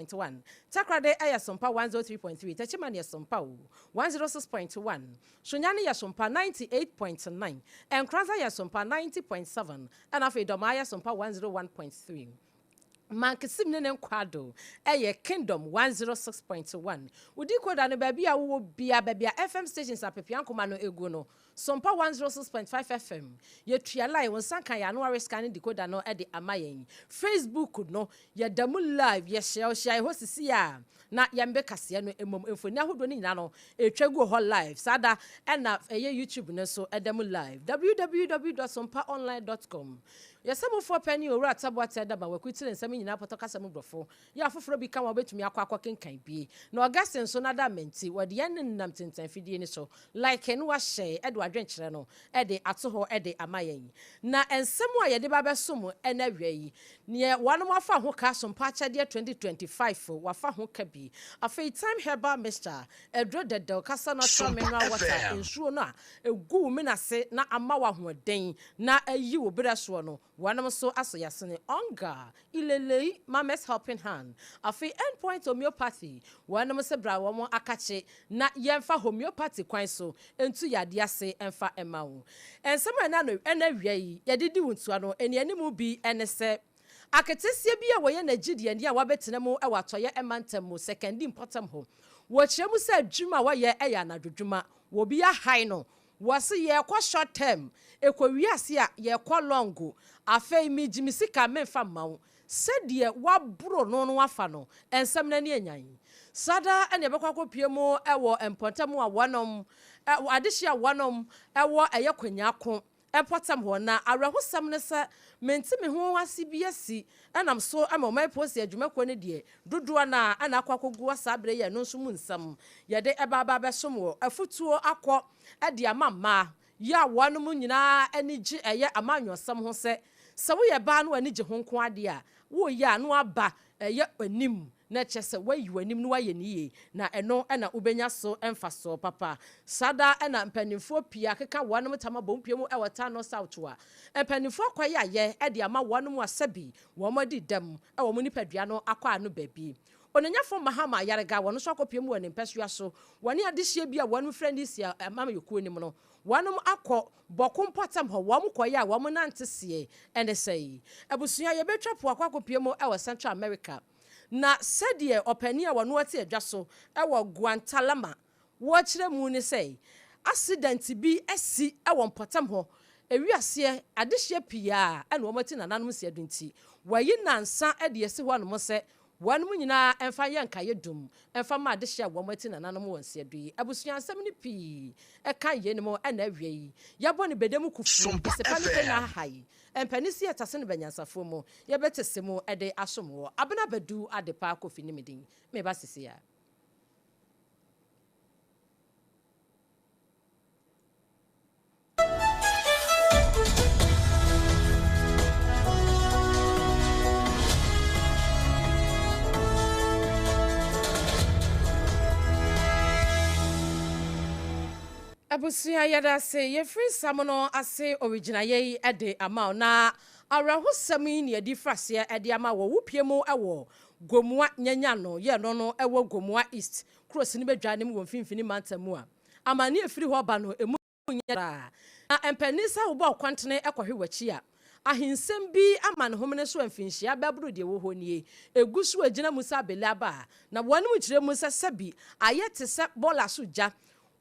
101.1, Takoradi yɛ Sompa 103.3, Techiman yɛ Sompa o 106.1, Sunyani yɛ Sompa 98.9, Nkoranza yɛ Sompa 90.7, ɛna afei Dɔmaa yɛ Sompa 101.3. Mankesim ne ne nkwado ɛyɛ Kingdom 106.1. Wodi koda no baabi a wowɔ bia, baabi a FM stations apepia nkoma no egu no, Sompa 106.5 FM yɛtua line wɔn nsa ka yɛ ano scan ne decoder no de ama yɛn. Facebook no yɛda mu live, yɛhyia hyia ɛhɔ sisi a na yɛmbɛ kaseɛ no mmom mfoni ahodoɔ no nyinaa no ɛtwa gu hɔ live saa da. Ɛna ɛyɛ YouTube no nso ɛda mu live, www.sompaonline.com. Yɛsɛmofoɔ pɛ owura Taboate Daba wakutire nsɛm nyinaa pɔtɔ kasa mu borɔfo yɛ afoforɔ bi ka wɔn wobɛtumi akɔ akɔ kenkan bie na Augustine nso nada mɛnti wɔde yɛn ne nam tenten fidie ni so like no wahyɛ ɛde wadwenkyerɛ no ɛde ato hɔ ɛde ama yɛn. Na nsɛm a yɛde ba bɛsom ɛna awia yi neɛ wɔnom afa ho ka, Sompa akyɛdeɛ 2025 wafa ho ka bi. Afei Time Herbal Mixture ɛduro dɛdɛw kasa natural mineral water nsuo no a egu wo menase na ama wo ahoɔden na ayi wo berɛ soɔ no, wɔnom nso asɔ yasene. Onga Ilelei Mames Helping Hand, afei Endpoint Homeopathy, wɔnom sɛ bra wɔn akakye na yɛmfa homeopathy kwan so ntu yadeɛ ase ɛmfa ɛma wo. Nsɛm a ɛna no ɛna awia yi yɛde di wo ntoa no ɛni anim bi ɛne sɛ aketesia bi a wɔyɛ n'agyidiani a wabɛtena mu ɛwɔ Atɔyɛ ɛmantam mu Sekondi mpɔtam hɔ, wɔkyerɛ mu sɛ adwuma a wɔyɛ ɛyɛ anadwodwuma. Wɔbi ahae no, wɔsi yɛkɔ short term ekɔ wiase a yɛkɔ long. Afei mi gyi mi sika memfa mma wo sɛdeɛ waboro no no wafa no nsɛm n'ani anyan sada. Ɛna ɛbɛkɔ akɔpie mu ɛwɔ mpɔntam a wɔnom ɛwɔ adehyɛ a wɔnom ɛwɔ ɛyɛ Kwanyako ɛpɔtam hɔ. Na awerɛhosɛm ne sɛ mente me ho ase bi asi ɛnam so ama ɔman polisi adwumakuo no deɛ dodoɔ no a ɛna akɔ akɔgu saa berɛ yi. Ɛno nso mu nsɛm yɛde ɛba aba bɛsom wɔ afutuo akɔ ɛde ama mmaa yi a wɔnom nyinaa ani gye ɛyɛ amanyɔsɛm ho sɛ sɛ woyɛ baa no ani gye ho nko adeɛ a woyɛ a no aba ɛyɛ anim na kyerɛ sɛ woayi w'anim na woayɛ ne yie na ɛno ɛna wobɛnya so mfasoɔ papa. Saa da ɛna mpanimfoɔ pii akeka wɔnom tam abɔ mpie mu ɛwɔ Tano South a mpanimfoɔ akɔyɛ ayɛ ɛde ama wɔnom asɛbi wɔn adi dɛm ɛwɔ wɔn nipadua no akɔ ano baabi. Onanyafo Mahama Ayarega wɔn nso akɔpie mu wɔ ne mpɛsoa so wɔne adehyia bi a wɔn frɛ ne si amamayɛkuo nim no, wɔnom akɔ Bɔko mpɔtam hɔ. Wɔn kɔyɛ a wɔn nante seɛ ɛne sɛ abusua yɛbɛtwa po akɔ akɔpie mu ɛwɔ Central America. Na sɛdeɛ ɔpanin a wɔn ate adwa so ɛwɔ Guantalama wɔkyerɛ mu ne sɛ accident bi asi ɛwɔ mpɔtam hɔ ewiaseɛ adehyia pii a ɛna wɔn ati nananom si adu nti wɔyi nansa ɛde esi hɔ anom sɛ wɔn nyinaa ɛmfa yɛ nkaeɛ dum ɛmfa ma adehyia a wɔn ati nananom wɔ nsia du yi. Abusua nsɛm no pii ɛka yɛn mu ɛna awia yi yɛbɔ ne bɛdɛm kufu sepa ne pɛ na aha yi mpanin si ɛtase no bɛnyansafoɔ mu yɛbɛte se mu ɛde asom wɔ Abena Bɛdu Adepa Kofi ne medin meba sisi a. Abusua, yɛda ase. Yɛfiri nsam no ase origyinaeɛ yi de ama wo na awerɛhosɛm yi ne yɛde firi aseɛ de ama wɔ wopie mu wɔ Gomua nyanya no yɛ no no wɔ Gomua East kuro sini bɛdwa ne mu wɔ mfimfini mantam mu a amane efiri hɔ ba no emu nyɛ na mpanin sɛ wobɔ ɔkwantene kɔhwe w'akyi a ahensɛm bi ama ne homene so mfinhyia bɛboro deɛ ɛwɔ hɔ nie egu so agyina mu sɛ abele aba a na wɔn mu kyerɛ mu sɛ sɛbi ayɛ te sɛ bɔɔla so gya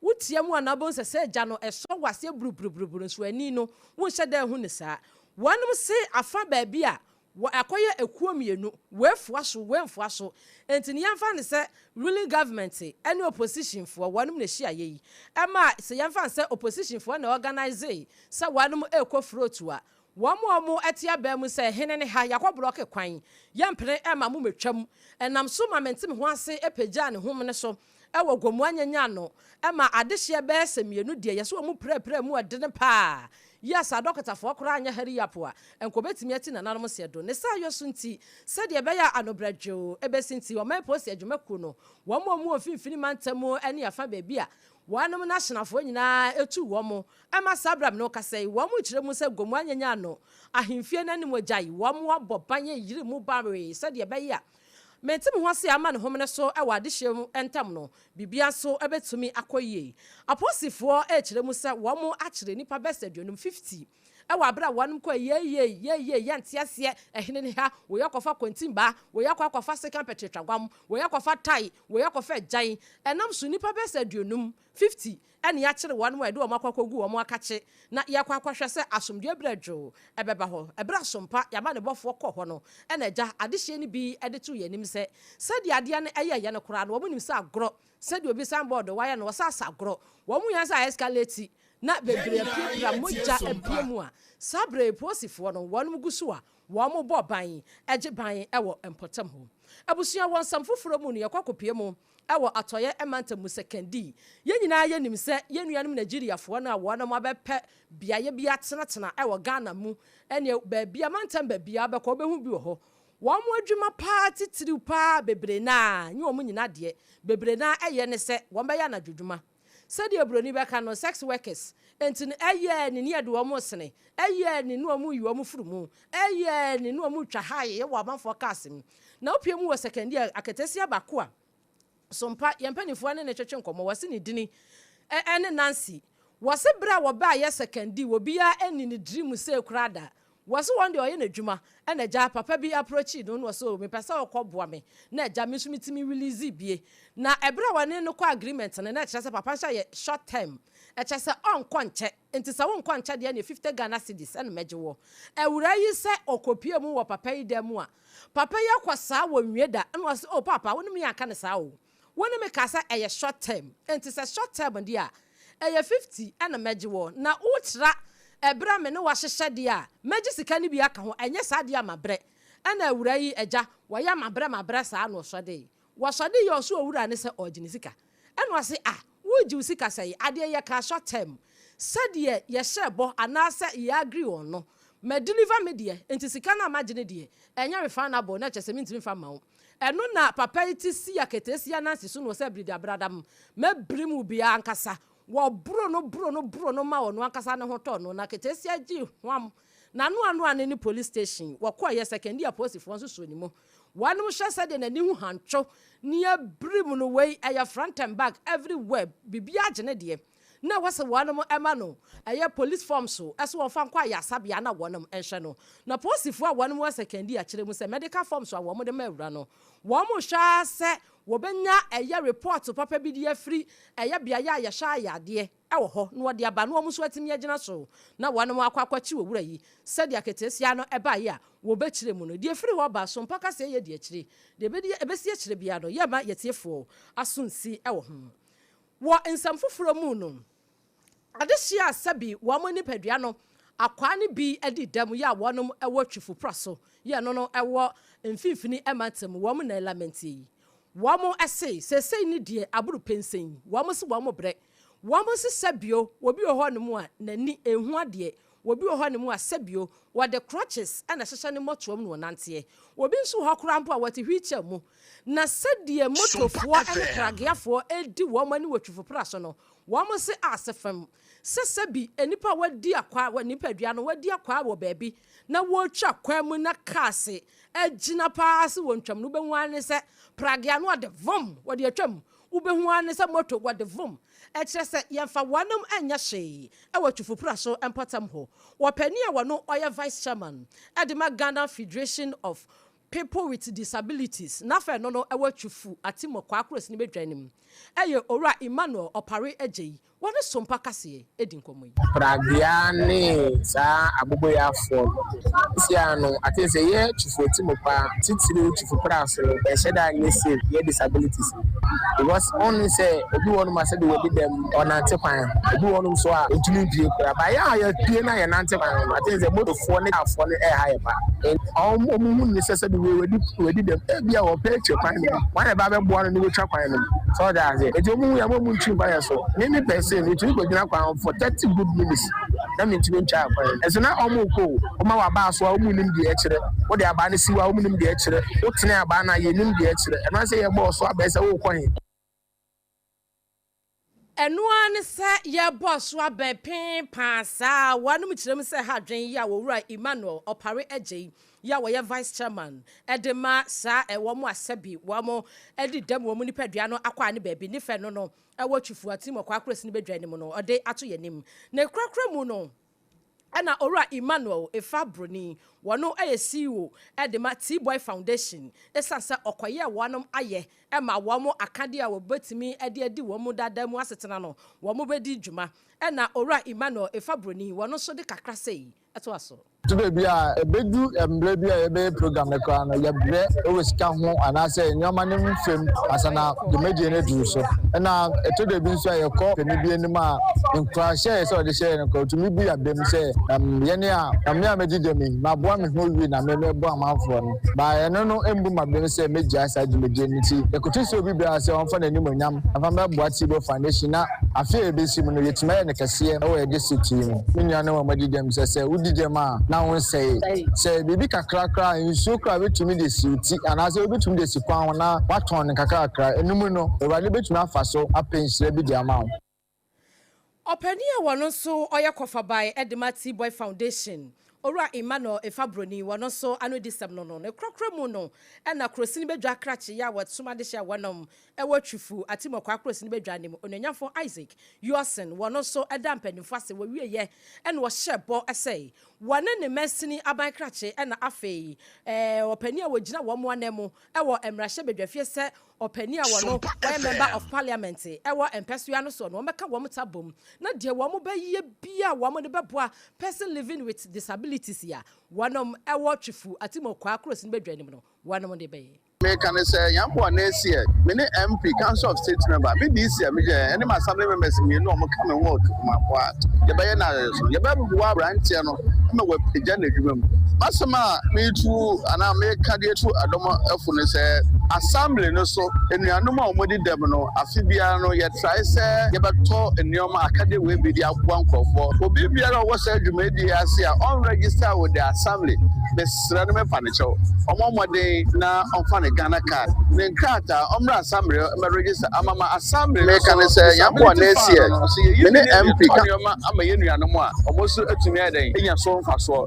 wotia mu anaa bɔn sɛ sɛ gya no ɛsɔ wɔ aseɛ buruburuburu nso ani no wonhyɛ dɛ ho ne saa. Wɔnom se afa baabi a wɔ akɔyɛ ekuo mmienu, wɔafoa so wɔamfoa so nti ne yɛmfa ne sɛ ruling government ɛne opposition foɔ wɔnom na ahyia yɛ yi ɛma sɛ yɛmfa ne sɛ opposition foɔ na organize sɛ wɔnom ɛrekɔ float a wɔn a wɔn ɛte abɛn mu sɛ hene ne ha yakɔ block kwan yɛmpene ɛma mo metwam ɛnam so ma mente me ho ase ɛpagya ne hom ne so ɛwɔ Gomu anyanya no ɛma adehyeɛ bɛyɛ sɛ mmienu deɛ yɛsɛ wɔn mu prɛprɛ mu ɛdene paa yi asa dɔkitafoɔ koraa anyɛ hurry up a nkɔbɛtumi ati nananom seɛ do ne saa yɛ so nti sɛdeɛ ɛbɛyɛ a anobrɛdwo ɛbɛsi nti ɔman polisi adwumakuo no wɔn a wɔn wɔ mfimfini mantam ne afa baabi a wɔnom n'ahyɛnafoɔ nyinaa etu wɔn ɛma saa abram no kasa yi wɔn kyerɛ mu sɛ Gomu anyanya no ahemfie n'anim agya yi wɔn abɔ ban yɛ yiri mu bawee sɛdeɛ ɛbɛyɛ a Mente me ho ase ama ne homene so wɔ adehyeɛ mu ntam no, biribiara nso bɛtumi akɔ yie. Apolisifoɔ rekyerɛ mu sɛ wɔakyere nnipa bɛsɛ 50, 50, wɔ abere a wɔnom kɔ yei yei yei yɛnte aseɛ, ɛhene ne ha, wei akɔfa kɔntimba, wei akɔ akɔfa sekan pɛtɛtwagwam, wei akɔfa tae, wei akɔfa agyan. Ɛnam so nnipa bɛsɛ 50, 50, ɛne yɛakyere wɔn a yɛde wɔn akɔ akɔgu wɔn akakye na yɛkɔ akɔhwɛ sɛ asomdwe berɛ dwo ɛbɛba hɔ. Ɛberɛ asompa yɛama ne bɔfoɔ kɔ hɔ no, ɛna agya adehyeɛ no bi de to yɛn anim sɛ sɛdeɛ adeɛ no ɛyɛ yɛ no koraa no, wɔn nim sɛ agorɔ, sɛdeɛ obi san bɔɔdo wayɛ no, wɔsa asa agorɔ. Wɔn mu yɛn sɛ escalate na bebree apiapira, mogya apue mu a saa berɛ polisifoɔ no wɔn gu so a wɔn bɔ ban gye ban wɔ mpɔtam hɔ. Abusua, wɔn nsɛm foforɔ mu no, yɛkɔ akɔpie mu ɛwɔ Atɔyɛ mantam mu Sekondi. Yɛn nyinaa yɛnim sɛ yɛn nuanom Nigeriafoɔ no a wɔn abɛpɛ beaeɛ bi atenatena ɛwɔ Ghana mu, ɛne baabi a mantam baabi a bɛkɔ wobɛhu bi wɔ hɔ. Wɔn mo adwuma paa titiriw paa bebree naa nye wɔn nyinaa deɛ, bebree naa ɛyɛ ne sɛ wɔn bɛyɛ anadwo dwuma, sɛdeɛ buroni bɛka no sex workers. Nti no ɛyɛ ne ne yɛde wɔn sene, ɛyɛ ne ne wɔn yi wɔn firi mu, ɛyɛ ne ne wɔn twa ha yɛ wɔ amanfoɔ cars mu. Na wopie mu wɔ Sekondi a aketesia baako a sompa yɛn mpanimfoɔ ne ne twetwe nkɔmmɔ, wɔsi ne dini ɛne Nancy. Wɔsi bere a wɔbaa yɛ Sekondi, obiara ɛni ne dream sɛ ekura da. Wɔsi wɔn deɛ ɔyɛ n'adwuma, ɛna agya papa bi approach no na wɔsɛ o, mepɛ sɛ ɔkɔ boa me na agya mi nso mi ti mi release bie. Na ɛberɛ a wɔne no kɔ agreement no, na ɛkyerɛ sɛ papa nhyɛ yɛ short term, ɛkyerɛ sɛ ɔnkɔ nkyɛ. Nti sɛ wonkɔ nkyɛ deɛ, ne 50 Ghana cedis ɛna mɛgye wɔ. Awura yi sɛ ɔkɔpie mu wɔ papa yi dan mu a, papa yi akɔ saa wɔ nwie da, ɛna wɔsɛ o, papa, wo ne mi aka ne saa o, wo ne mi ka sɛ ɛyɛ short term. Nti sɛ short term deɛ a, ɛyɛ 50 ɛna mɛgye wɔ, na wokyerɛ ɛberɛ a me ne wahyehyɛ deɛ a, mɛgye sika no bi aka ho. Ɛnyɛ saa deɛ a, mabrɛ. Ɛna awura yi agya wɔyɛ mabrɛ mabrɛ saa na ɔsɔde wɔsɔde yɛ ɔso owura ne sɛ ɔgye ne sika. Ɛna ɔse, ah, wogye wo sika sɛ adeɛ yɛ ka short term, sɛdeɛ yɛhyɛ bɔ anaasɛ yɛ agree on no, ma deliver me deɛ, nti sika no a magye ne deɛ, ɛnyɛ refundable, na kyerɛ sɛ mentumi fa ma wo. Ɛno na papa yi ti si aketesia nansi so na ɔsɛ biridi abradam mɛbiri mu biara ankasa. Wɔboro no, boro no, boro no ma ɔno ankasa ne ho tɔ no, na ketesia gye hwam na ano ano ane ne police station. Wɔkɔɔ yɛ Sekondi, apolisifoɔ nso so ne mu. Wɔnom hyɛ sɛdeɛ n'ani ho hantwo ne abiri mu no, wei ɛyɛ front and back, everywhere, biribiara gye ne deɛ, na ɛwɔ sɛ wɔnom ɛma no ɛyɛ police form so ɛso wɔmfa nkɔ ayasabea na wɔnom ɛnhwɛ no. Na polisifoɔ a wɔnom wɔ Sekondi akyerɛ mu sɛ medical forms a wɔn de ma awura no, wɔn hwɛ sɛ wɔbɛnya ɛyɛ report papa bi de afiri ɛyɛ beaeɛ a yɛhyɛ ayɛ adeɛ ɛwɔ hɔ na wɔde aba, na wɔn nso atumi agyina so na wɔn akɔ akɔkyi wɔ wura yi. Sɛdeɛ aketesia no ɛbaeɛ a wɔbɛkyerɛ mu no deɛ, firi hɔ ba so mpa kasa yɛ di akyire deɛ ɛbɛdi ɛbɛsi akyire bia no, yɛma yɛtiefoɔ aso nsi ɛwɔ ho. Wɔ nsɛm foforɔ mu no, adehyia a sɛbi wɔn nipadua no akwaa no bi di dɛm yɛ a wɔn wɔ Twifo Praso yɛ no ɛwɔ Mfimfini ɛmantam, wɔn na ɛlament yi. Wɔn ɛse sɛsɛyi ne deɛ aboro pɛnsɛn. Wɔn se wɔn brɛ, wɔn se sɛbio obi wɔ hɔ nom a n'ani ehu adeɛ, obi wɔ hɔ nom a sɛbio wɔde crutches ɛna ɛhyehyɛ ne mmɔtoam na wɔnanteɛ, obi nso wɔ hɔ koraa mpo a wɔte wheelchair mu. Na sɛdeɛ motofoɔ ɛne prageafoɔ edi wɔn ani wɔ Twifo Praso no, wɔn se ase fam sɛ sɛbi nipa a wadi akwa wɔ nipadua no wadi akwa wɔ baabi na wɔretwa kwan mu na cars agyina paa se wɔn ntwam no, wobɛhu ara ne sɛ pragea no wɔde vom wɔde atwam, wobɛhu ara ne sɛ moto wɔde vom. Ɛkyerɛ sɛ yɛmfa wɔnom nyɛ hwee ɛwɔ Twifo Praso mpɔtam hɔ. Wɔpanin a wɔno ɔyɛ vice chairman ɛde ma Ghana Federation of People with Disabilities n'afɛ no ɛwɔ Twifo Atti Morkwa si ne bɛdwa anim, ɛyɛ Owura Emmanuel Ɔpare Agye yi, wɔne Sompa kaseɛ edi nkɔmmɔ yi. Pragea ne saa aboboyafoɔ no sia no ate sɛ yɛ Twifo Atti Morkwa, titiri Twifo Praso no, ɛhyɛ da nyɛ safe yɛ disabilities, because ɔne sɛ obi wɔ nom a sɛde wɔdi dɛm ɔnante kwan, obi wɔ nom so a ntumi mpie kora ba yɛ a yɛpie na yɛnante kwan no, ate sɛ motofoɔ ne afoɔ no ɛha yɛ pa. Ɔmo hu ne sɛ sɛde wei wɔdi dɛm, ebi a wɔpɛ atwa kwan no, wɔn a ɛba bɛboa no ne wɔtwa kwan no sɛ ɔde ase. Eti ɔmo hu yɛ mo ntwi mpa yɛ so ne mi pɛ sɛ metumi kɔgyina kwan ho for 30 good minutes na mentumi ntwa kwan. Ɛso na ɔmo kɔ o, ɔma wɔ abaa so a, ɔmo nim deɛ ɛkyerɛ. Wode abaa no si hɔ a, ɔmo nim deɛ ɛkyerɛ. Wotene abaa no a, yɛnim deɛ ɛkyerɛ. Ɛno sɛ yɛbɔɔ so abɛɛ sɛ wokɔ he. Ɛno ara ne sɛ yɛbɔ so abɛn pee paa saa. Wɔnom kyerɛ mu sɛ ha adwen yi a wɔwura Emmanuel Ɔpare Agye yi. Yɛ a wɔyɛ Vice Chairman de ma saa wɔn a sɛbi wɔn adi dɛm wɔn nipadua no akɔ a ne baabi ne fɛ no no wɔ Twifo Atimɔkwa Akorasi no badwa anim no ɔde ato yɛn anim. Ne korakora mu no ɛna Owura Emmanuel Efa Broni, wɔno yɛ CEO de ma T-Boy Foundation, esiane sɛ ɔkɔyɛɛ wɔnom ayɛ ma wɔn akadeɛ a wɔbɛtumi de adi wɔn daadaa mu asetena no wɔn bɛdi dwuma. Ɛna Owura Emmanuel Efa Broni, wɔno nso de kakra sei toa so. Ɛtɔ da bi a, ɛbɛdu mmerɛ bi a yɛbɛyɛ program no koraa no, yɛbrɛ wɔ sika ho anaasɛ nneɛma no mfam ansa na dwumadie no aduru so. Ɛna ɛtɔ da bi nso a yɛkɔ panin bi anim a, nkuranhyɛ a ɛsɛ sɛ ɔde hyɛ yɛn no koraa, ɔtumi bu yɛn abam sɛ yɛn a, me a madi dɛm yi, maboa me ho awie na me mɛboa amanfoɔ no. But ɛno no mmu m'abam sɛ mɛgyae saa dwumadie no nti, yɛkoto srɛ obi biara sɛ ɔmfa n'animuonyam mfa mmɛboa Tibo Foundation na Afe a ebesi mu no, yɛatumi ayɛ no kɛseɛ wɔ yɛn district yi mu. Me nuanom a moadi dɛm, sɛ sɛ wodi dɛm a na wonsɛe. Sɛ biribi kakra koraa, nsuo koraa wobɛtumi de asi wo ti anaasɛ wobɛtumi de asi kwan ho na woatɔn no nkakrakra. Ɛno mu no, Awurade bɛtumi afa so apɛ nhyira bi de ama wo. Ɔpanin a wɔno nso ɔyɛ kɔfabae de ma T-Boy Foundation, Owura Emmanuel Efa-Broni, wɔno nso ano di sɛm no no, ne korakora mu no na Kurosini Badwa krakye yɛ a wɔsom adehye a wɔnom wɔ Twifu Atimɔkwaa Kurosini Badwa no mu, Onuonyamfo Isaac Yorson, wɔno nso da mpanyimfo ase wɔwieɛ na wɔhyɛɛ bɔ sɛ wɔne ne mansini aban krakye na afei ɔpanin a wɔgyina wɔn ananmu wɔ mmarahyɛbadwafie sɛ Ɔpanin a wɔno wɔyɛ Member of Parliament wɔ mpɛsoa no soɔ no, wɔbɛka wɔn ta bom na deɛ wɔn bɛyɛ biara a wɔn de bɛboa Person Living with Disabilities a wɔnom wɔ Twifu Atimɔkwaa Kurosini Badwa anim no, wɔnom de bɛyɛ. Meka ne sɛ Yɛn boa next year me ne MP, Council of State member, me DC a megyina ɛne m'assembly members mmienu a wɔka me ho wɔ Twifo a yɛbɛyɛ no ayɛ so. Yɛbɛboa aberanteɛ no ma wapagya n'adwuma mu. M'asɛm a meretu anaa mereka de atu adɔm afo ne sɛ, Assembly no so anuanom a wɔadi dɛm no, afe biara no yɛtrae sɛ yɛbɛtɔ nneɛma akadeɛ wei bi de aboa nkurɔfoɔ. Obi biara a ɔwɔ saa dwumadie yi ase a ɔnregister with the Assembly, mesrɛ no mefa no kyɛw, ɔmmɔ mmɔden na ɔmfa ne Ghana card, ne nkrataa, ɔmmra Assembly hɔ mmɛregister ama ma Assembly no Meka so ne sɛ, yɛn boa disability next fund year, no, sɛ yɛyi me bi ne na yɛde MP tɔ ka. nneɛma ama yɛn nuanom a, wɔn nso atumi ayɛ dɛn anya so mfasoɔ.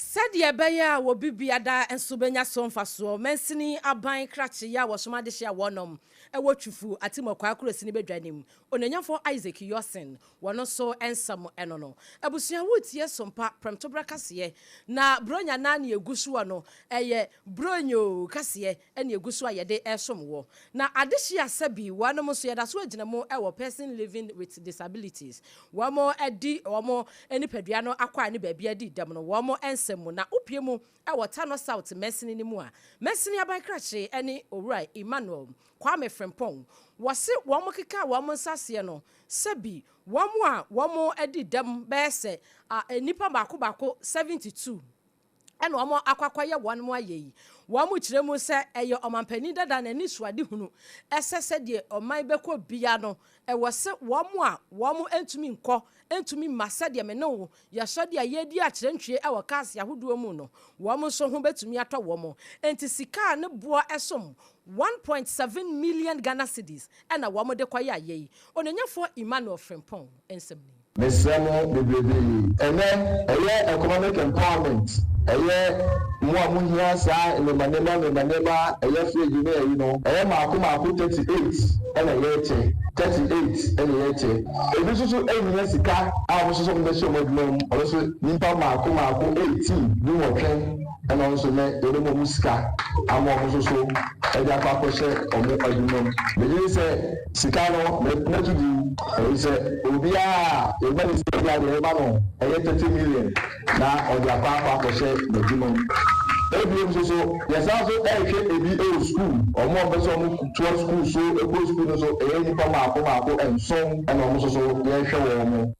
Sɛdeɛ ɛbɛyɛ a obi biada nso bɛnya so mfasoɔ, mansini aban krakye yɛ a wɔsom adehye a wɔnom wɔ Twufu, Atimɔkwaa Kurosini badwa anim, Onuonyamfoɔ Isaac Yorson, wɔn nso nsɛm ɛno no. Abusua woretie Sompa Prɛmtoberɛ kaseɛ, na Buronya naa ne ɛgu soɔ no, ɛyɛ Buronya oo kaseɛ ne ɛgu so a yɛde resom woɔ. Na adehye a sɛbi wɔnom nso yɛda so agyina mu wɔ Person Living with Disabilities, wɔn adi wɔn nipadua no akwaa ne baabi adi dɛm no wɔn nsɛm mu. Na wopue mu wɔ Tano South mansini no mu a, mansini aban krakye ne Owura Emmanuel Kwame Frimpong, wɔse wɔn kekaa wɔn nsa aseɛ no sɛbi wɔn a wɔn adi dɛm bɛyɛ sɛ nnipa baako baako 72. ɛna wɔn akɔ akɔyɛ wɔn ayɛ yi. Wɔn kyerɛ mu sɛ ɛyɛ ɔmanpanin dada n'anisoadehunu ɛsɛ sɛdeɛ ɔman bɛkɔ bia no ɛwɔ se wɔn a wɔn ntumi nkɔ ntumi mma sɛdeɛ me ne wo yɛsɔ deɛ yɛredi akyerɛntwie ɛwɔ cars ahodoɔ mu no wɔn nso ho bɛtumi atɔ wɔn. Enti sika a ne boɔ ɛsom 1.7 million Ghana cedis ɛna wɔn de kɔyɛ ayɛ yi. Onuonyafoɔ Emmanuel Frimpong nsɛm ni. Mesrɛ mo bebrebe, ɛnnɛ ɛyɛ economic empowerment, ɛyɛ mo a mohia saa nneɛma nneɛma nneɛma nneɛma, ɛyɛ fridge ne ayi no, ɛyɛ maako maako 38 ɛna yɛrekyɛ, 38 ɛna yɛrekyɛ. Ebi nso so ɛnhia sika a wɔn nso so wɔbɛhyɛ wɔn adwuma mu, ɔno nso nnipa maako maako 18, dunwɔtwe. Ɛna ɔno nso nɛ yɛbɛma ɔmo sika ama ɔmo nso so ɛde akɔ akɔhyɛ ɔmo adwuma mu. Megye di sɛ sika no mɛto din ɛfiri sɛ obiara a yɛma no sika biara deɛ yɛma no ɛyɛ 30 million na ɔde akɔ akɔ akɔhyɛ n'adwuma mu. Ebiem nso so yɛsan so ɛrehwɛ ebi ɛwɔ sukuu, ɔmo a ɔmo pɛ sɛ ɔmo toa sukuu so ɛkɔ sukuu no nso ɛyɛ nnipa maako maako nson ɛna ɔmo nso so yɛrehwɛ wɔn.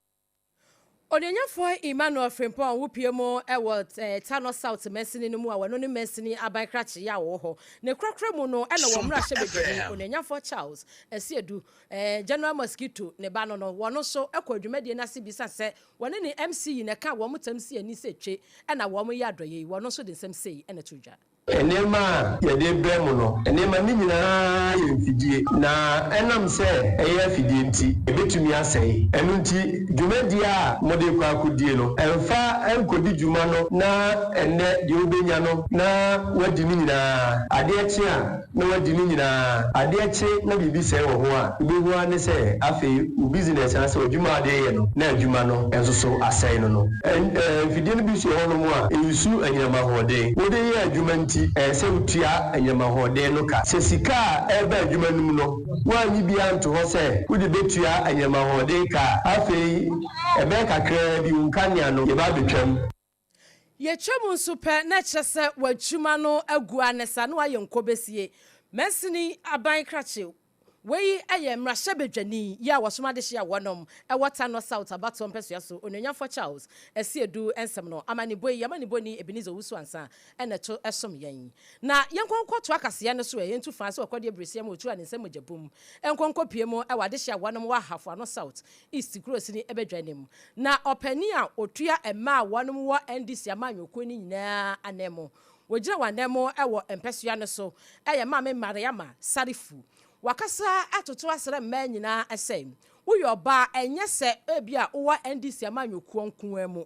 Onuonyafoɔ Emmanuel Frimpong wopue mu wɔ Tano South mansini no mu a wɔno ne mansini aban krakye a ɔwɔ hɔ. Ne korakora mu no na wɔn mmarahyɛbadwani Onuonyafoɔ Charles Asiedu, General Mosquito ne ba no no, wɔno nso kɔɔ dwumadie no ase bi sane sɛ wɔne ne MC yi na ɛkaa wɔn tam si ani sɛ twe na wɔn yɛ adɔeɛ yi, wɔno nso de nsɛm sei na ɛtoo dwa. Nneɛma a yɛde rebrɛ mo no, nneɛma no nyinaa yɛ mfidie, na ɛnam sɛ ɛyɛ afidie nti, ɛbɛtumi asɛe. Ɛno nti, dwumadie a mode rekɔ akɔdie no, mfa nkɔdi dwuma no na ɛnnɛ deɛ wobɛnya no na woadi ne nyinaa, adeɛ kye a, na wadi ne nyinaa. Adeɛ kye na biribi sɛe wɔ ho a, wobɛhu ara ne sɛ afei wo business anaasɛ w'adwuma a wode reyɛ no, na adwuma no nso so asɛe no no. Mfidie no bi nso wɔ hɔnom a, ɛnsu anyinam ahoɔden. Wode yɛ adwuma nti, ɛyɛ sɛ wotua anyinam ahoɔden no ka. Sɛ sika a ɛreba adwuma no mu no, woanyi bi anto hɔ sɛ wode bɛtua anyinam ahoɔden ka a, afei ɛbɛyɛ kakraa bi wo nkanea no, yɛba abɛtwam. Yɛtwa mu nso pɛ na ɛkyerɛ sɛ w'adwuma no agu a ne saa na wayɛ nkɔbɛsie. Mansini aban krakye Wei yɛ mmarahyɛbadwani yi a wɔsom adehye a wɔnom wɔ Tano South abatoɔ mpɛsoa so Onuonyamfoɔ Charles Asiedu nsɛm no. Amanebɔ yi, amanebɔni Ebenezer Owusu Ansah na ɛto som yɛn. Na yɛnkɔ nkɔtoa kaseɛ no so ɛ, yɛntu faa sɛ ɔkɔdeɛ beresia mu ɔtura ne nsam mogya bum nkɔ nkɔpue mu wɔ adehye a wɔnom wɔ Ahafo Ano South East kurosini badwa no mu. Na ɔpanin a ɔtua mmaa a wɔnom wɔ NDC amanyɔkuo no nyinaa ananmu, wɔgyina wɔn ananmu wɔ mpɛsoa no so yɛ Maame Mariama Sarifu. Wakasa atoto asrɛ mmaa nyinaa sɛ, woyɛ ɔbaa ɛnyɛ sɛ ebia wowɔ NDC amanyɔkuo nko ara mu.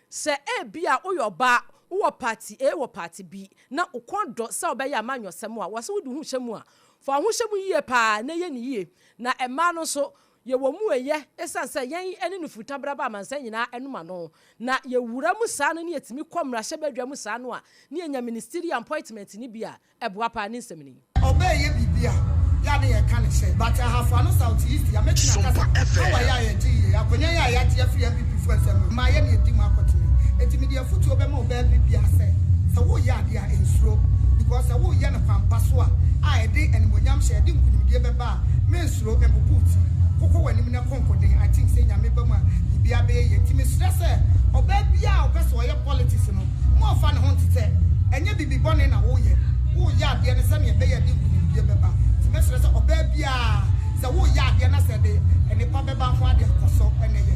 Sɛ ebia woyɛ ɔbaa, wowɔ party A wɔ party B na wo kɔn dɔ sɛ wobɛyɛ amanyɔsɛm a, wɔse wode wo ho hyɛ mu a, fa wo ho hyɛ mu yie paa na yɛ no yie. Na mmaa no nso, Yɛwɔ mu ɛyɛ, esiane sɛ yɛn ne nufutabraba amansan nyinaa nom ano, na yɛwura mu saa no ne yɛtumi kɔ mmarahyɛbadwa mu saa no a, ne yɛnya ministerial appointment no bi a, ɛboa paa. Ne nsɛm ni. Ɔbaa yɛ biribi a, yɛ a na yɛka no hyɛ but Ahafo ano South East a mɛtumi aka sɛ power yi a yɛgye yie, akonwa yi a yɛagye afiri NPP foɔ nsam no, mmaa yɛ na yɛdi mu akotene. Enti mede afutuo bɛma ɔbaa bi biara sɛ, sɛ woreyɛ adeɛ a, nsuro because sɛ woreyɛ no kwan pa so a, a ɛde animuonyamhyɛ, ɛde nkunimdie bɛba a, mensuro, mpopo wo ti, kokɔ w'anim na kɔ nkoden, I think sɛ Nyame ba mu a, biribiara bɛyɛ yie. Nti mesrɛ sɛ ɔbaa biara a ɔpɛ sɛ ɔyɛ politics no, mma ɔmfa ne ho ntetɛ, ɛnyɛ biribi bɔne na woreyɛ, woreyɛ adeɛ no sɛdeɛ ɛbɛyɛ a ɛde nkunimdie bɛba. Nti mɛsrɛ sɛ ɔbaa biara, sɛ woreyɛ adeɛ na sɛ ɛde nnepa bɛba nko ara deɛ, kɔ so na yɛ.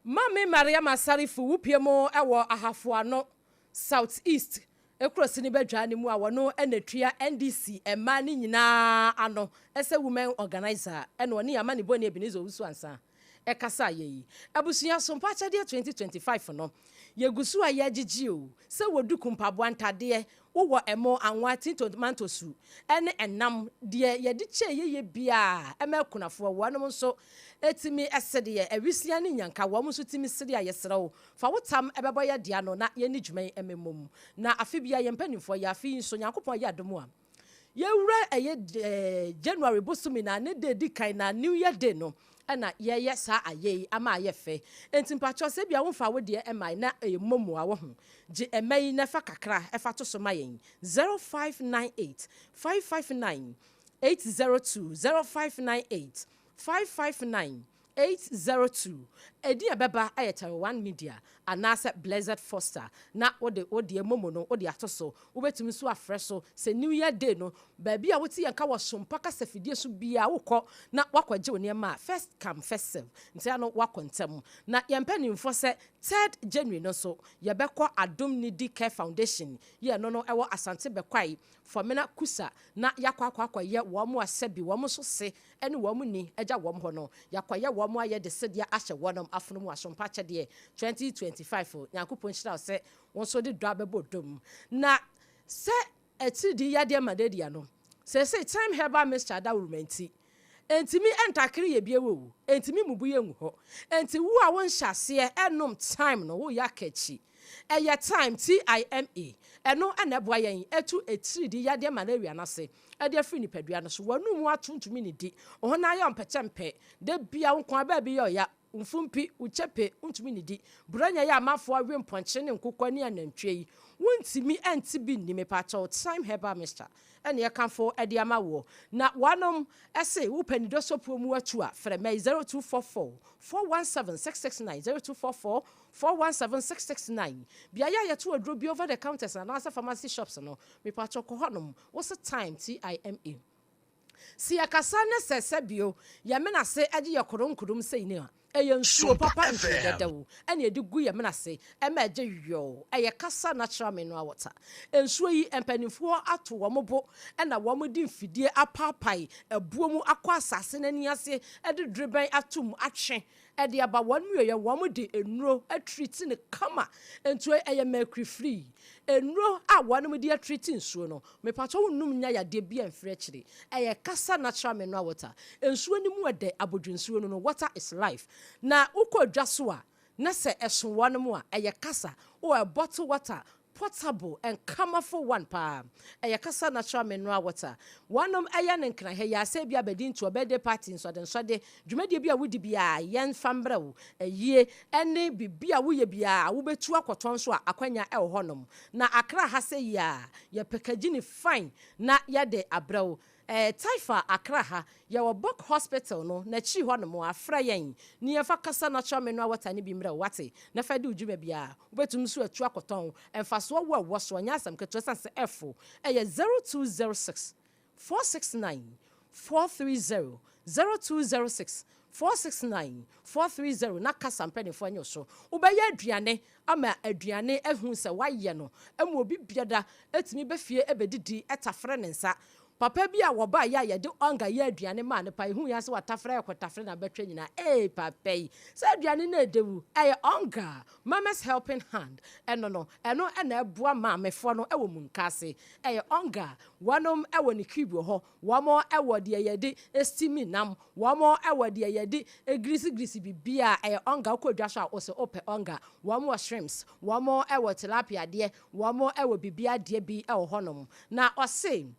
Maame Mariama Sarifu wupue mu wɔ Ahafo Ano South East kurosini badwa no mu a wɔno na tua NDC mmaa no nyinaa ano sɛ women organiser na ɔne amanebɔni Ebenezer Owusu Ansah kasaeɛ yi. Abusua so mpa akyɛdeɛ 2025 no yɛgu so a yɛgyegye o sɛ wɔ duku mpaboa ntadeɛ wowɔ ɛmo anwa tin tomanto su ne ɛnam deɛ yɛde kyɛ yɛyɛ biara ɛma akunafoɔ wɔnom nso tumi sedeɛ, awisia ne nyanka, wɔn nso tumi sede a yɛsrɛ wo, fa wo tam bɛbɔ yɛ dea no na yɛnni dwuma yi mmom. Na afe biara yɛn mpanimfoɔ yɛ, afe yi nso Nyankopɔn ayɛ adom a, yɛwura ɛyɛ January bosome na ne da ɛdi kan na New Year Day no na yɛyɛ saa ayɛ yi ama ayɛ fɛ. Enti mpakyɛw sɛ ebia womfaa wo deɛ mmae na ɛyɛ mmom a wahu, gye ɛmma yi na fa kakra fa to so ma yɛn, 0598 559 802, 0598 559 802, Edin a ɛbɛba yɛ Taiwan Media anaasɛ Blessed Foster na wode wo deɛ momo no wode ato so. Wobɛtumi nso afrɛ so sɛ New Year Day no, baabi a wote yɛn nka wɔ Sompa kasafidie so biara wokɔ na woakɔgye wo nneɛma a, first come first serve nti ano woakɔ ntɛm. Na yɛn mpanimfoɔ sɛ Third January no nso yɛbɛkɔ Adom Nidi Care Foundation yi ɛno no ɛwɔ Asante Bɛkwae, Fɔmena Kusa na yɛakɔ akɔ akɔyɛ wɔn a sɛbi wɔn nso se ne wɔn nni agya wɔn hɔ no, yɛakɔyɛ wɔn ayɛ de sedeɛ ahyɛ wɔnom afono mu asompa akyɛdeɛ 2025 Nyankopɔn nhyira wo sɛ wo nso wode dɔ abɛbɔ dɔ mu na sɛ atiridii yadeɛ malaria no seesei thyme herbal mixture adawuruma nti ɛntumi ntakere yɛ bio o ɛntumi mmubu yɛ ngu hɔ ɛnti wo a wonhyɛ aseɛ ɛnnom thyme no woyɛ aka akyi Ɛyɛ Time, T-I-M-E, ɛno na ɛboa yɛn tu atiridii yadeɛ malaria no ase de afiri nipadua no so. W'anum ato ntumi nnidi, wo honam ayɛ ɔmpɛkyɛmpɛ, da biara wo nko ara baabi yɛ ɔya, wo mfumpi, wo kyɛpe, wontumi nnidi. Buronya yi a amanfoɔ we mpɔnkye ne nkokɔ ne anantwie yi, wontumi nte bi nni. Mepakyɛw, Thyme Herbal Mixture na yɛkamfo de ama woɔ. Na wɔnom se wopɛ nidɔsɔpuo mu atu a, frɛ mɛ 0244 417 669, 0244 417669, Beaeɛ a yɛto aduro bi over the counters anaasɛ pharmacy shops no, mepakyɛw kɔ hɔnom, wose Time, T-I-M-E. Se yɛkasa ne sɛ sɛbio yɛmene ase gye yɛ koronkorom sei no a, Ɛyɛ nsuo papa, nsuo dɛdɛw ɛna yɛde gu yɛn mene ase ɛma ɛgye yɔɔ. Ɛyɛ Kasa Natural Mineral Water. Nsuo yi, mpanimfoɔ ato wɔn bo ɛna wɔn de mfidie apaapae ɛbuo mu akɔ asase no ani ase de dorobɛn ato mu atwe ɛde aba. Wɔn wieɛ, wɔn de nnuro atreat no kama. Nsuo yi ɛyɛ mercury free. Nnuro a wɔn de atreat nsuo no, mepatɔ wo num nya yadeɛ bi amfiri akyire. Ɛyɛ Kasa Natural Mineral Water. Nsuo no mu ɛdɛ abodwo. Nsuo no, water is life. Na wokɔ dwa so a, na sɛ ɛso wɔn mu a, ɛyɛ Kasa wɔ bottle water, portable and colorful one paa. Ɛyɛ Kasa Natural Mineral Water. Wɔnom ɛyɛ ne nkran yɛ asɛ bi abɛdi nto birthday party, nsɔde nsɔde dwumadie bi a wodi biara, yɛmfa mbrɛ wo. Ɛyie ɛne biribi a woyɛ biara, wobɛtu akɔtɔn nso a, akwanya ɛwɔ hɔnom. Na Akra ha sɛ yi a, yɛpackage ne fine na yɛde abrɛ wo. Taifa Akra ha, yɛwɔ Bok Hospital no n'akyiri hɔ nom. Afrɛ yɛn ne yɛmfa Kasa Natural Mineral Water ne bi mmerɛ wo, wate, na fa di wo dwuma biara. Wobɛtumi nso atu akɔtɔn. Mfasoɔ wɔ ɛwɔ so, ɔnyɛ asɛm ketewa sane sɛ ɛfo. Ɛyɛ 0206 469 430, 0206 469 430. Na Kasa mpanimfoɔ nyɛ so. Wobɛyɛ aduane ama aduane ahu sɛ wayɛ no ama obi biada atumi bɛfie ɛbɛdidi ɛtafrɛ ne nsa. Papa bi a wɔba yɛ a yɛde ɔnga yɛ aduane maa ne pa, ehu yɛn sɛ watafrɛ, ɛkɔtafrɛ na bɛtwa nyinaa. Ee, papa yi sɛ aduane no edewu. Ɛyɛ Ɔnga Mama's Helping Hand. Ɛno no, ɛno ɛna ɛboa maamefoɔ no ɛwɔ mu nkaase. Ɛyɛ Ɔnga. Wɔnom ɛwɔ ne cube wɔ hɔ, wɔn ɛwɔ deɛ yɛde steam nam, wɔn ɛwɔ deɛ yɛde egirisigirisi bibia. Ɛyɛ Ɔnga. Wokɔ dwa so a, wɔsɛ ɔpɛ Ɔnga. Wɔn wɔ shrimps, wɔn ɛwɔ tilapia deɛ, wɔn ɛwɔ bibia deɛ bi ɛwɔ hɔnom. Na ɔse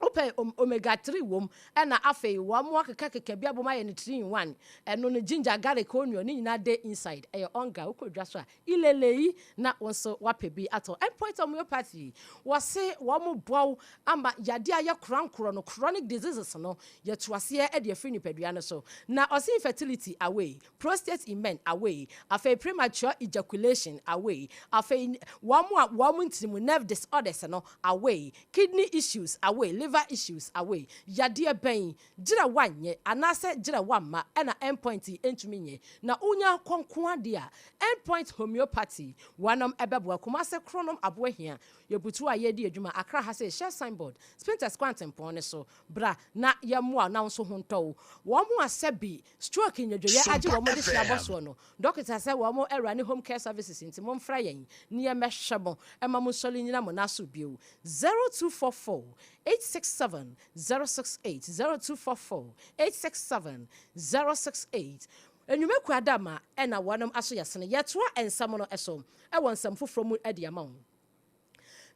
wopɛ omega 3 wom, ɛna afei wɔn mo akekakeka bi abom ayɛ no 3 in 1. Ɛno no, ginger, garlic, onion ne nyinaa de inside. Ɛyɛ Ɔnga. Wokɔ dwa so a, ilele yi na wɔn nso wapɛ bi atɔ. Endpoint Homeopathy, wɔse wɔn mo boaw ama yadeɛ a yɛ korankorɔ no, chronic diseases no, yɛto aseɛ ɛde afiri nipadua no so. Na ɔse infertility away, prostate in men away, afei premature ejaculation away, afei wɔn a wɔn ntirimu nerve disorders no away, kidney issues away, liver issues away. Yadeɛ bɛn gyina wanyɛ anaasɛ gyina wamma ɛna Endpoint yi ntumi nyɛ na wonya kɔnko adeɛ a, Endpoint Homeopathy wɔnom ɛbɛboa. Kumase, Kronom Aboahia, yɛbutu a yɛdi adwuma. Akra ha sɛ hyɛ signboard Spintex kwantempɔn ne so. Bra na yɛmmoa na nso ho ntɔ wo. Wɔn mo asɛ bi stroke nyadwoyɛ agye wɔn de hyia bɔ soɔ no, dɔkita sɛ wɔn mo awura ne home care services, nti momfrɛ yɛn ne yɛmmɛhwɛ mo ɛma mo nsɔre nyina mo naso bio. 0244 867 068, 0244 867 068. Enwumaku adama ɛna wɔnom aso yɛsene. Yɛtoa nsɛm no ɛso ɛwɔ nsɛm foforɔ mu ɛde ama wo.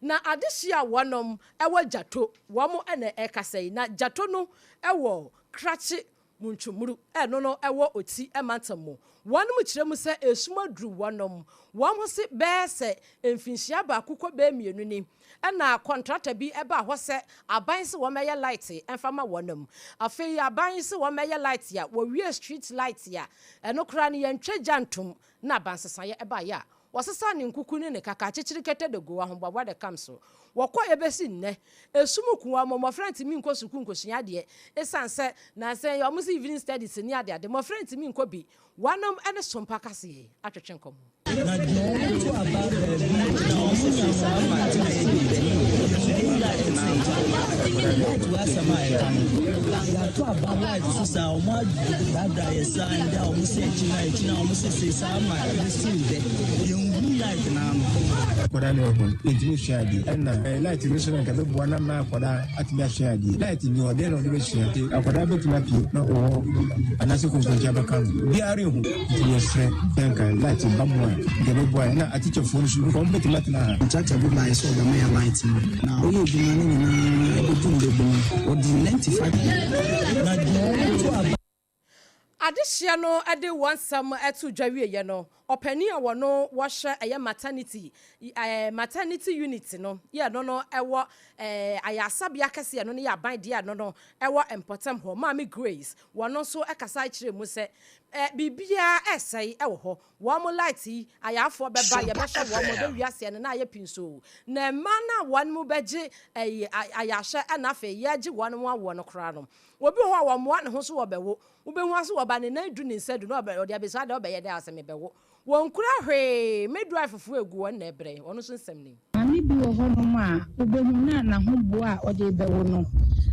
Na adehyia a wɔnom ɛwɔ Gyato, wɔn ɛna ɛkasa yi. Na Gyato no ɛwɔ Krakye Muntwumuru, ɛno no ɛwɔ Oti ɛmantam mu. Wɔnom kyerɛ mu sɛ esum aduru wɔnom. Wɔn ho se bɛɛ sɛ mfinhyia 1 kɔ bɛɛ 2 ni ɛna contractor bi ɛbaa hɔ sɛ aban sɛ wɔn ɛyɛ light ɛmfa ma wɔnom. Afei aban sɛ wɔn ɛyɛ light a wɔwie street light a, ɛno koraa no yɛntwa gya ntom. Na abansesaeɛ ɛbaeɛ a, wɔsesa ne nkuku ne ne kaka akyekyere kɛtɛ de gu ahoboaboa de kam so. Wɔkɔ ebesi nnɛ, esum kuwa mo. Mmɔfra ntumi nkɔ sukuu nkosua adeɛ, ɛsiane sɛ nansɛn yɛ ɔmo sɛ evening studies ne adeade, mmɔfra ntumi nkɔ bi. Wɔnom ne Sompa kaseɛ atwetwe nkɔmmɔ. Na deɛ ɔmo to aba baabi na ɔmo nya mo ama tena yɛ deɛ light na light wɔ asɛm a ɛka no, yɛato aba light so saa, ɔmo adaadaa yɛ saa. Ndɛ a ɔmo sɛ akyi na akyi na ɔmo sɛ sei saa ma ɛbɛsi ndɛ yɛnhu light na ano. Akwadaa no wɔ hɔ ntumi sua adeɛ, ɛna light no so na nka bɛboa na ma akwadaa atumi asua adeɛ. Light ni hɔ deɛ na ɔde bɛsua nti akwadaa bɛtumi apue na ɔwɔ anaasɛ konkonkye abɛka no biara ehu. Nti yɛsrɛ sɛ nka light ba mu a, nka bɛboa yɛ na atikyafoɔ no so nka wɔn bɛtumi atena ha. Contractor bi baeɛ sɛ ɔbɛma yɛ light no, na ɔyɛ adwuma no nyinaa ɛbɛdu mbɛbu no, ɔde 95 na deɛ ɔmo to aba. Adehyeɛ no de wɔn nsɛm to dwa wieɛ no. Ɔpanin a wɔno wɔhwɛ ɛyɛ maternity ɛɛ maternity unit no yɛ ɛno no ɛwɔ ɛɛ ayaresabea kɛseɛ ɛno no yɛ aban deɛ ɛno no ɛwɔ mpɔtam hɔ Maame Grace wɔno nso ɛkasa kyerɛ mu sɛ ɛɛ biribiara ɛresɛe ɛwɔ hɔ wɔn light yi ayarefoɔ bɛba yɛbɛhwɛ wɔn ɛbɛwie aseɛ no na ayɛ pinsoo na mmaa no a wɔn mo bɛgye ɛyi ayarehwɛ ɛna afei yɛgye wɔn mo awoɔ no koraa no obi wɔ hɔ a wɔmmoa ne ho so wɔbɛwo Wobɛhu ara sɛ wɔba ne nan du ne nsa du na ɔbɛ ɔde abɛsi adɛn ɔbɛyɛ dɛn asɛ mebɛwo. Wɔnkura hwee, midwife foɔ egu wɔn na ɛbrɛ, ɔno nso nsɛm ni. Maame bi wɔ hɔnom a wobɛhu no a n'ahoboa a ɔde rebɛwo no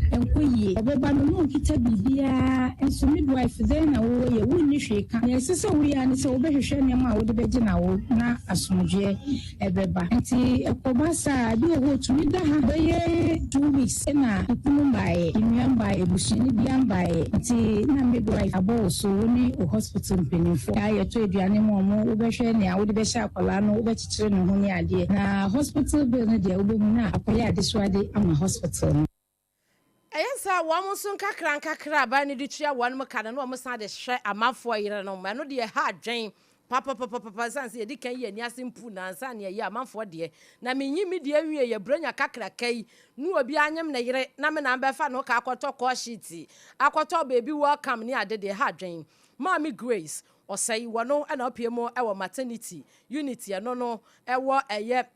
nkɔ yie. Ɔbɛba no na ɔnkita biribiara nso midwife dɛn na wowɔ yɛ? Wonni hwee ka. Nea ɛsɛ sɛ woyɛ ara ne sɛ wobɛhwehwɛ nneɛma a wode bɛgye no awo na asomdwoeɛ ɛbɛba. Nti ɛkɔba saa a, ebi wɔ hɔ otumi da ha bɛyɛ 2 weeks na okunu mbaeɛ, nnua mbaeɛ, abusuani biara mbaeɛ. Nti na midwife abɔ wo so, wo ne wo hospital mpanimfoɔ a yɛtɔ aduane ma wɔn, wobɛhwɛ nea wode bɛhyɛ akwadaa no, wobɛkyekyere ne ho ne adeɛ. Na hospital bill no deɛ wobɛhu na akɔyɛ adesoade ama hospital no. Ɛyɛ sɛ wɔn nso nkakra nkakra aban no de tua wɔn ka no na wɔn san de hwɛ amanfoɔ yerenom. Ɛno deɛ ɛha adwen papapapapa ɛsiane sɛ yɛdi kan yi ani ase mpu na ansa ne ɛyɛ amanfoɔ deɛ. Na menyi me deɛ nwie yɛ buronya kakraka yi na obi anyem ne yere na me na mbɛfa no ka akɔtɔ call sheet akɔtɔ baby welcome ne ade deɛ ɛha adwen. Maame Grace ɔsɛe wɔno ɛna ɔpie mu ɛwɔ maternity unit ɛno no ɛwɔ ɛyɛ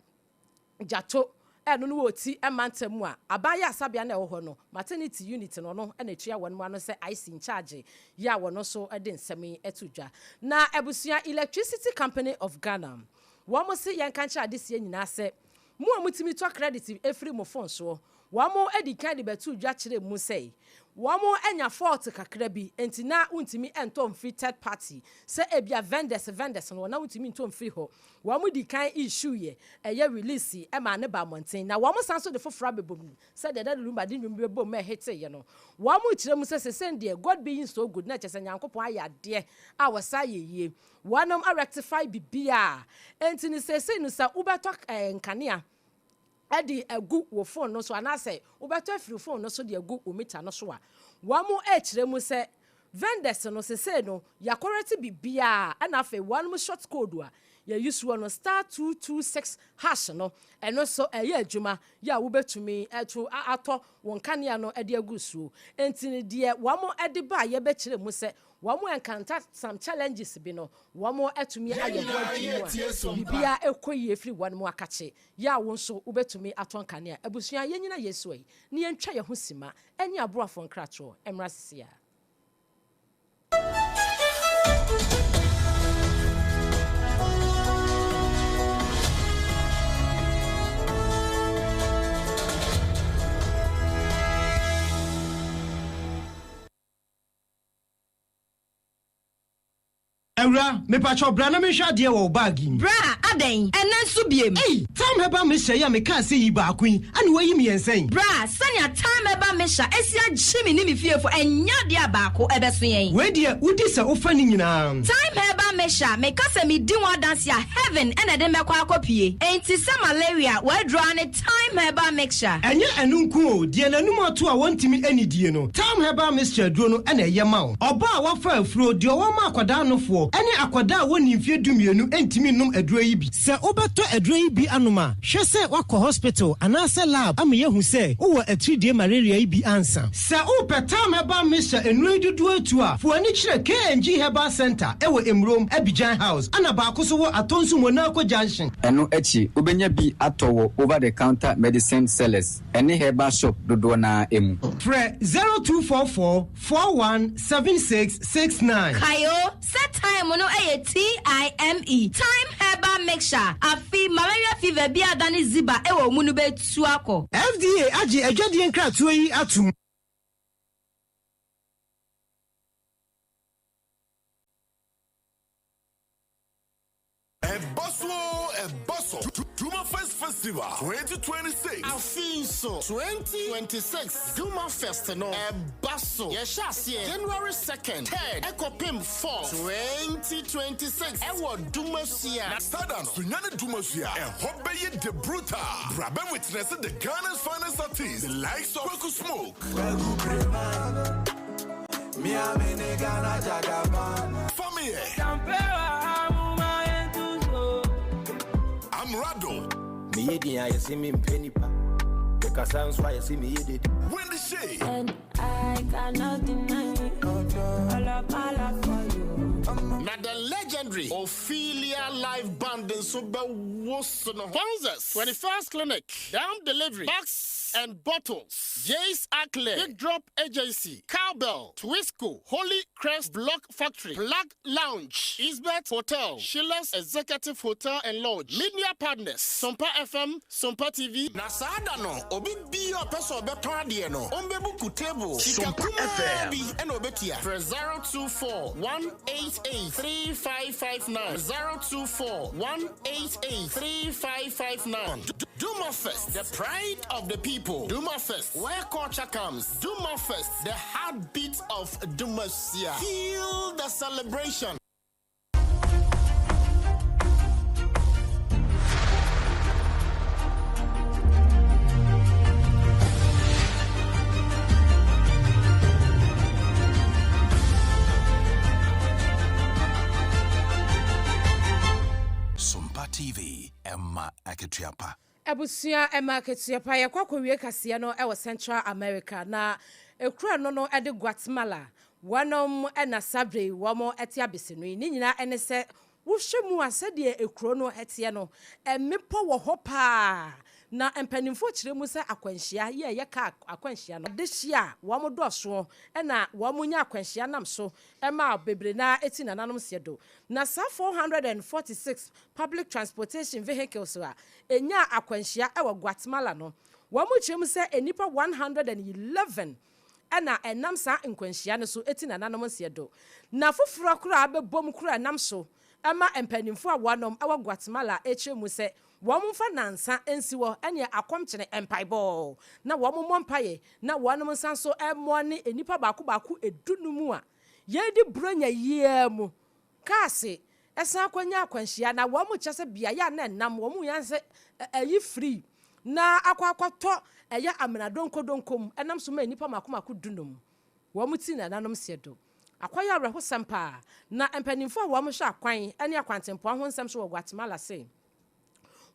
Gyato ɛno no wɔ Oti mantam mu a aban ayaresabea no a ɛwɔ hɔ no maternity unit no ɔno na ɛtua wɔn ano sɛ IC in charge yi a wɔno nso de nsɛm yi to dwa. Na abusua Electricity Company of Ghana wɔn se yɛnka nkyerɛ adeseɛ nyinaa sɛ mo a motumi tɔ credit firi mo phone soɔ wɔn adi kan de bɛtoo dwa kyerɛɛ mu sɛ wɔn anya fault kakra bi nti na wontumi ntɔ mfiri third party sɛ ebia vendors vendors no na wontumi ntɔ mfiri hɔ. Wɔn di kan issue yɛ ɛyɛ release ma ne ba mmɔnten na wɔn san so de foforɔ abɛbɔ mu sɛdeɛ Daddy Lumba de nnwom bi bɛbɔ mu ma ɛhiteeɛ no. Wɔn kyerɛ mu sɛ sesei deɛ God being so good na kyerɛ sɛ Nyankopɔn ayɛ adeɛ a wɔsan yɛ yie. Wɔnom arectify biribiara nti no seesei no sɛ wobɛtɔ nkanea de agu wo fon no so anaasɛ wobɛtɔ afiri fon no so de agu wo mita no so a, wɔrekyerɛ mu sɛ vendors no sesei no yɛakɔrɛte biribiara ɛna afei wɔn short code a yɛyi soɔ no *226# no ɛno nso ɛyɛ adwuma yɛ a wobɛtumi ɛto atɔ wɔn kanea no de agu soɔ. Nti no deɛ wɔn de ba a yɛbɛkyerɛ mu sɛ wɔn encounter some challenges bi no wɔn atumi ayɛ ho adwuma a biribiara ɛkɔ yie firi wɔn mu akakye yɛ a wo nso wobɛtumi atɔ nkanea. Abusua, yɛnyina Yesu ayi na yɛntwa yɛn ho sima ɛne aboafoɔ nkratoɔ mmra sisi a. Awura, mepakyɛw bra na menhwɛ adeɛ wɔ wo bag yi mu. Bra, adɛn? Ɛnɛ nso biem? Ei, Time Herbal Mixture yi a mekaa sɛ yi baako yi, ane wayi mmiɛnsa yi. Bra, sɛnea Time Herbal Mixture esi agye me ne me fiefo, ɛnyɛ adeɛ a baako ɛbɛso yɛn. Wei deɛ, wodi sɛ wofa ne nyinaa. Time Herbal Mixture, meka sɛ medi ho adanse a, heaven ɛna ɛde mɛkɔ akɔpie. Enti sɛ malaria, w'aduro ara ne Time Herbal Mixture. Ɛnyɛ ɛno nko o, deɛ n'anum ato a wɔntumi anidie no, Time Herbal Mixture aduro no ɛna ɛyɛ ma wo. Ɔbaa a wafa afuro, deɛ ɔwɔ ma akwadaa nofoɔ, ɛne akwadaa a wɔnni mfeɛ 12 ntumi nnom aduro yi bi. Sɛ wobɛtɔ aduro yi bi anom a, hwɛ sɛ woakɔ hospital anaasɛ lab ama yɛahu sɛ wowɔ atiridie malaria yi bi ansa. Sɛ wopɛ Time Herbal Mixture nnuro yi dodoɔ atu a, fa w'ani kyerɛ K&G Herbal Center ɛwɔ Emurom, Abidjan House, ɛna baako nso wɔ Atonsu Monaco Junction. Ɛno akyi, wobɛnya bi atɔ wɔ over-the-counter medicine sellers ne herbal shop dodoɔ no ara mu. Frɛ 0244 41 76 69. Kae o, sɛ Time no yɛ TIME, Thyme Herbal Mixture, afe malaria fever bi a adane ziba wɔ wo mu no bɛtu akɔ. FDA agye adwadie nkratoɔ yi atom. Ɛba so ɛba so Duma Fest Festival 2026. Afi nso 2026 Duma Fest no ɛba so. Yɛhyɛ aseɛ January 2nd, 3rd ɛkɔpem 4th 2026 ɛwɔ Dumasua. Na sada no Sunyani Dumasua ɛhɔ bɛyɛ the brutal. Bra bɛ witness the Ghana's finest artists, the likes of Kweku Smoke, Kweku Breman, Miami Ghana Jagaban, Fameye, Meyɛ din a yɛse mempɛ nipa. Mekasa nso a yɛse meyɛ dede. Wendy Shay. And I cannot deny it. All of my love for you. Na the legendary Ophelia Live Band nso bɛwoso no. Sponsors, 21st Clinic, Down Delivery, Bags and Bottles, Jace Ackley, Big Drop Agency, Cowbell, Twisco, Holy Crest Block Factory, Plug Lounge, Isbet Hotel, Sheila's Executive Hotel and Lodge, Media Partners, Sompa FM, Sompa TV. Na saa da no, obi biara a ɔpɛ sɛ ɔbɛtɔn adeɛ no, ɔmbɛbuku table. Sika kumaa bi na ɔbɛtua. Frɛ 024 188 3559, 024 188 3559. Duma Fest, the pride of the people. Duma Fest, where culture comes. Duma Fest, the heartbeat of Dumasia. Feel the celebration. Sompa TV, ɛma akatua pa. Abusua ɛma akatua pa. Yɛkɔ akɔwie kaseɛ no wɔ Central America na ekura no no de Guatemala. Wɔnom na saa berɛ yi wɔn te abese no yi. Ne nyinaa ne sɛ wohwɛ mu a sɛdeɛ ekuro no teɛ no, mmepɔ wɔ hɔ paa. Na mpanimfoɔ kyerɛ mu sɛ akwanhyia yi a ɛyɛ kaa akwanhyia no, adehyeɛ a wɔn dɔɔsoɔ na wɔn nya akwanhyia nam so ma bebree no ara ti nananom seɛ do. Na saa 446 public transportation vehicles a ɛnyaa akwanhyia wɔ Guatemala no, wɔn kyerɛ mu sɛ nnipa 111 na ɛnam saa nkwanhyia no so ti nananom nseɛ do. Na foforɔ koraa bɛbom koraa nam so ma mpanimfoɔ a wɔnom wɔ Guatemala kyerɛ mu sɛ wɔn mfa nansa nsi hɔ ne akɔmkyene mpaebɔ na wɔn mmɔ mpaeɛ na wɔnom nsa nso mmɔ ne nnipa baako baako du-num a yɛredi Buronya yi ara mu Cars san kɔnya akwanhyia na wɔn kyɛ sɛ beaeɛ a na ɛnam wɔn nya sɛ ɛyi firi na akɔ akɔtɔ ɛyɛ amena donkodonko mu ɛnam so ma nnipa mako mako dunum wɔn ti nananom seɛ do. Akɔyɛ awerɛhosɛm paa na mpanimfoɔ a wɔn hwɛ akwan ne akwantempɔn ho nsɛm so wɔ Guatemala se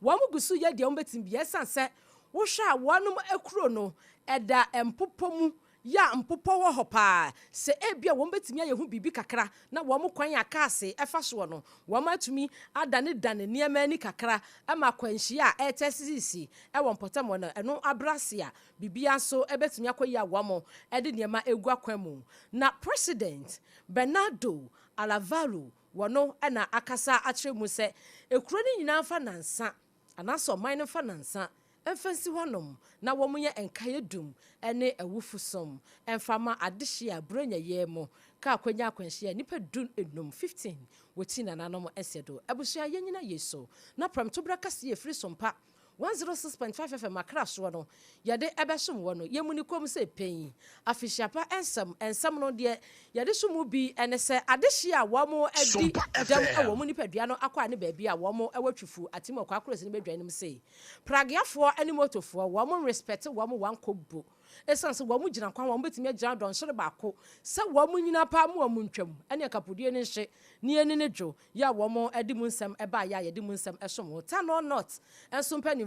wɔn gu so yɛ deɛ wɔbɛtumi biara ɛsiane sɛ wohwɛ a wɔnom akuro no ɛda mpopɔ mu yɛ a mpopɔ wɔ hɔ paa sɛ ebia wɔn bɛtumi ayɛ ho biribi kakra na wɔn kwan a cars fa soɔ no wɔn atumi adanedane nneɛma ani kakra ma akwanhyia a ɛretɛ sisi wɔ mpɔtam hɔ no ɛno abrɛ ase a biribiara nso bɛtumi akɔ yie a wɔn de nneɛma regu akwan mu. Na President Bernardo Alavalo Wɔno na akasa akyerɛ mu sɛ ekuro no nyinaa mfa nansa anaasɛ ɔman no mfa nansa mfa nsi hɔnom na wɔnyɛ nkaeɛ dum ne awufo som mfa ma adehyeɛ a Buronya yi mu kaa kwanya akwanhyia a nnipa du num, 15, wɔ ti nananom nseɛ do. Abusua yɛnyina yei so na prɛmtoberɛ kaseɛ ɛfiri Sompa 106.5 FM Accra soɔ no yɛde bɛsom wɔ no yɛmu no komm sɛ pɛn. Afehyia pa nsɛm nsɛm no deɛ yɛde som mu bi ne sɛ adehyeɛ a wɔn adi dɛm wɔ wɔn nipadua no akɔ a ne baabi a wɔn wɔ Twufu Atim Ɔkwaa Kurasi no bɛdwan no mu sei Prageafoɔ ne motofoɔ wɔn nrespɛte wɔn wankɔ bo ɛsiane sɛ wɔn gyina kwan wɔn bɛtumi agyina dɔnhwere baako sɛ wɔn nyina paa mu wɔn ntwam ɛne akapodie no nhye ne ani no dwo Yɛ a wɔn de mu nsɛm baeɛ a yɛde mu nsɛm som wo. Tanor North nso mpanimfoɔ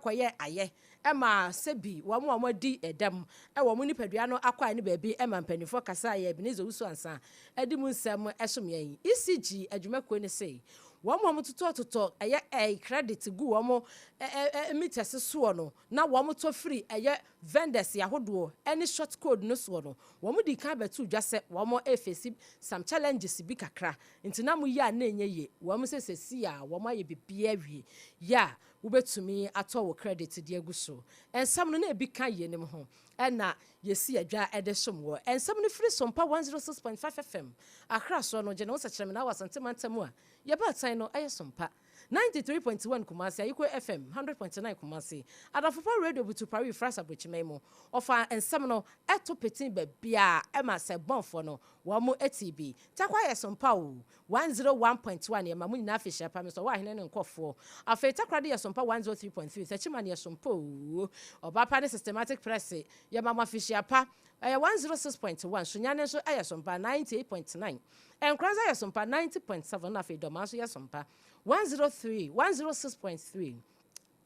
kɔyɛɛ ayɛ maa sɛbi wɔn a wɔadi dɛm wɔ wɔn nipadua no akwae no baabi ma mpanimfoɔ kasaeɛ. Ebenezer Owusu Ansah de mu nsɛm som yɛn. ECG adwumakuo no se wɔn a wɔtotɔtotɔ ɛyɛ credit gu wɔn meters soɔ no na wɔtɔ firi ɛyɛ vendors ahodoɔ ne short code no soɔ no, wɔn dii kan bɛtoo dwa sɛ wɔn refesi some challenges bi kakra nti na moyɛ a na ɛnyɛ yie, wɔn sɛ sɛsi a wɔn ayɛ biribiara awie yɛ a wobɛtumi atɔ wo credit de agu so. Nsɛm no na ebi ka yeinom ho na yɛsi adwa de som wɔ. Nsɛm no firi Sompa 106.5 FM Accra soɔ no, gye ne ho sɛkyerɛmena wɔ Asante mantam a yɛbaatan no yɛ Sompa. 93.1 Kumasi, Ayikoi FM, 100.9 Kumasi, Adamfopa Radio Butu Paris France Aburokyiman mu. Ɔfaa nsɛm no to petee baabiara ma sɛ bɔnfoɔ no wɔn tee bi. Tarkwa yɛ sompa o, 101.1 yɛma mo nyinaa afehyia pa, Mister Ɔwɔ Ahene ne nkorɔfoɔ. Afei Takoradi yɛ sompa 103.3, Techiman yɛ sompa o, Ɔbaapa ne Systematic Press yɛma mo afehyia pa, ɛyɛ 106.1, Sunyani nso yɛ sompa 98.9, Nkoranza yɛ sompa 90.7 na afei Dɔmaa nso yɛ sompa 103, 106.3.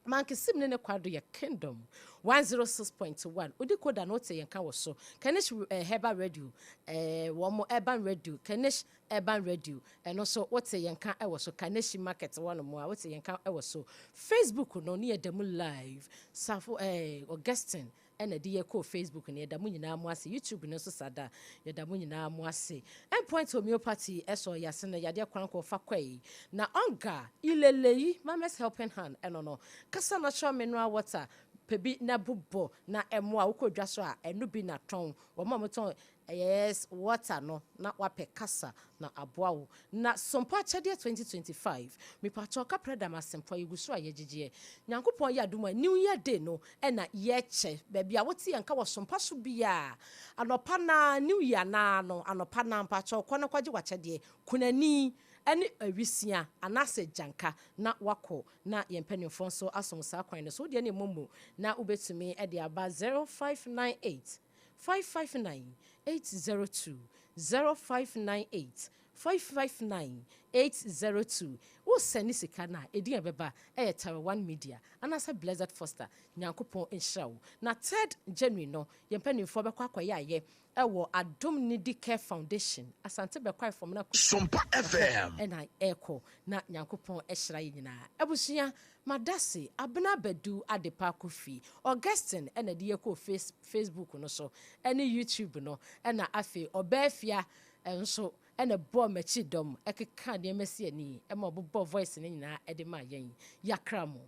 Mankesim ne ne kwado yɛ Kingdom 106.1. Odi koda na wote yɛn ka wɔ so. Kanish eh, Herbal Radio, eh, wɔn Urban Radio, Kanish Urban Radio, ɛno nso wote yɛn ka wɔ so. Kaneshi Market hɔ nom a wote yɛn ka wɔ so. Facebook no ne yɛda mu live. Safo eh, Augustine ɛna ɛde yɛ kɔɔ Facebook no yɛda mo nyinaa mo ase. YouTube no nso saa da yɛda mo nyinaa mo ase. Endpoint Homeopathy ɛsɔ yase no yadeɛ korankɔ fa kɔe. Na Onga, Ileleyi, Mama's Helping Hand ɛno no. Kasa Natural Mineral Water pɛ bi na bobɔ na ɛmoa wokɔ dwa so a ɛno bi na tɔn. Wɔn a wɔtɔn Yes water no na wapɛ kasa na aboa wo na sompa akyɛdeɛ 2025 mepakyɛw kaprɛ dam asempɔ yɛgu so a yɛgyegyeɛ Nyankopɔn yɛ adom a new year day no na yɛkyɛ baabi a wote yɛnka wɔ sompa so biaa anɔpa naa new year naa no anɔpa naa mpakyɛw kɔ na kɔgye wakyɛdeɛ kunani ne awisia anaasɛ gyanka na wakɔ na yɛn mpanimfoɔ nso asom saa kwan no so wodeɛ ne mmɔ mu na wobɛtumi de aba 0598 559 802 0598 559 802 Wo sɛne sika no a, edin a ɛbɛba yɛ Tare One Media anaasɛ Blessed Foster. Nyankopɔn nhyira wo. Na third January no, yɛn mpanimfoɔ bɛkɔ akɔyɛ ayɛ wɔ Adom Nidi Care Foundation, Asante Bɛkwae fam no Akusi Sompa FM. ɛhɔ na ɛrekɔ. Na Nyankopɔn hyira yɛn nyinaa. Abusua, Madase, Abena Badu Adepa Kofi, Augustine na ɛde yɛ kɔɔ face Facebook no so ɛne YouTube no ɛna afei Ɔbaaфia nso ɛna ɛbɔɔ m'akyi dɔm ɛkeka nneɛma si ani ɛma ɔbobɔɔ voice no nyinaa ɛde maa yɛn. Yakra mo.